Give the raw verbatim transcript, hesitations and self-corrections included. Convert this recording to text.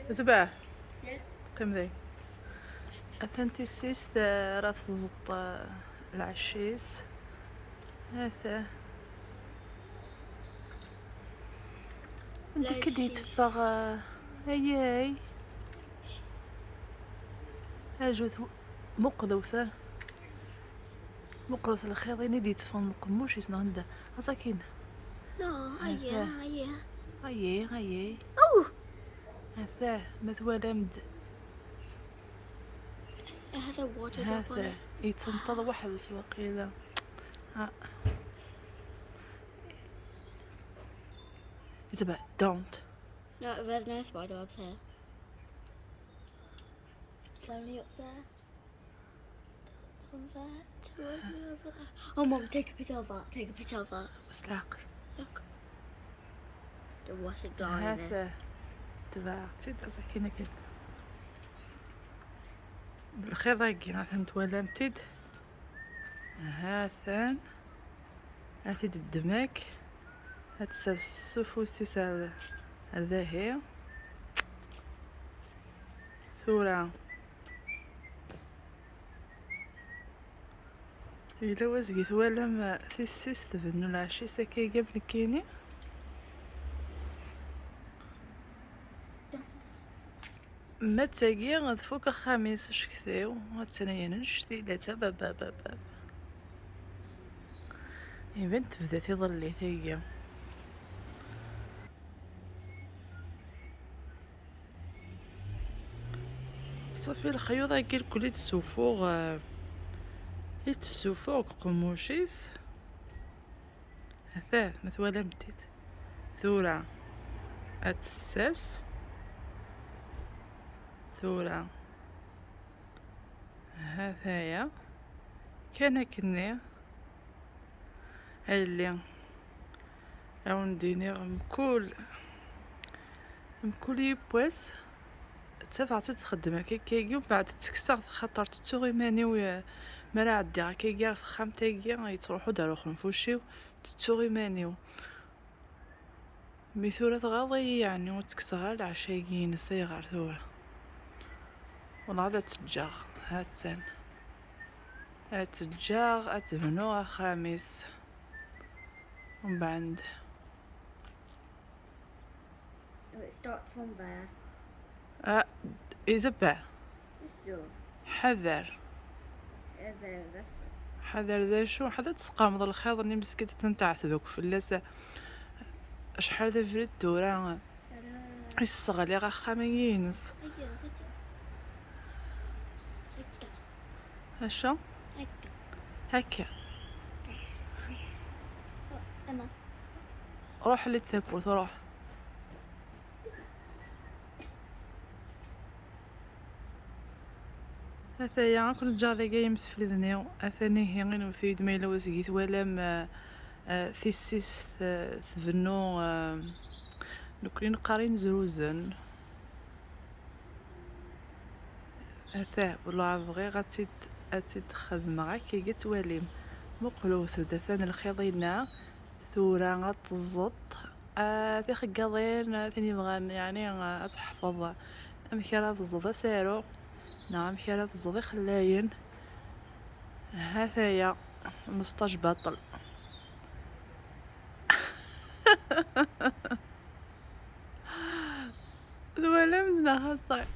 Tebɛ. Qqim dagi. Atan tissist, eh, ara tẓeṭ, eh, lɛecc-is. Ata. Anda akka d-yetteffeɣ, eh, ayay. Ajut, muqlet, eh. Muqlet lxiḍ-in i d-yetteffɣen lqemmuc-is neɣ anda. Aẓakin. No, ayay, ayay. Ayay, ayay. Oh! Ata, ma twalam-d. It has a water drop on it. Yettenṭaḍ weḥd-s waqila. Ah. It's about don't. No, there's no spider webs here. It's only up there. From there to over there. Oh, Mom, take a picture of that. Take a picture of that. What's that? Look. There was a guy in there. هذا تبعتي بس كاين كده. بالخير راكي غادي نتولى متد. هاثان. هاتي الدماك. هاد السفوسيس هذا هي. ثورة. إلا وزقي ثوالم تيسيس تبنو العشي سكي قبل كيني. ما تاقي غتفوك خميس شكثيو، غتسنين نشتي لا تا بابا بابا. يبان تبدا تيضلي تاقي. صافي الخيوط هاكي الكل يتسوفوغ، آه، يتسوفوغ قموشيس. هثاه مثوالة مديت ثورة اتساس ثورة. هذايا كان كني اللي عاونديني مكل مكل يبواس تبعتي تخدم هكاكي ومن بعد تكسر خاطر تتوغي ماني ويا مرا عدي هكاكي خامتاكي يتروحوا داروا خنفوشي وتتوغي ماني. مي ثورة تغاضي يعني وتكسر العشاء ينسى يغار ثورة. والله لا تتجاغ. هاتسن. هاتجاغ، هاتبنو خامس. ومن بعد. It starts from there. آه، إذا باه. حذر. حذر ذا شو؟ حذر ذا شو؟ حذر تسقامض الخير، راني مسكت تنتعثبك فلاس. شحال ذا فريد دورة. يسغلي غا خامي ينس. هشا؟ هكا. هكا. روح للتابوت، روح. هذايا كل جاري جاي مسفلدني. اثاني هي غير وثيد ما يلوز جيت ولا ما، آه، ثيسيس، آه، ثبنو، آه، نكرين قارين زروزن. Atah, والله بغيغ أتيد، أتيد خدمغ أكي قتواليم. مقلوث دثان الخيضينا ثورة غتزط. آه، ثي خقاضين، آه، ثني بغان، يعني، آه، أتحفظ. أمك راه تزط أسارو. نعم، أمك راه تزط خلاين. هاثايا، مستاج باطل. الولا من هاثايا.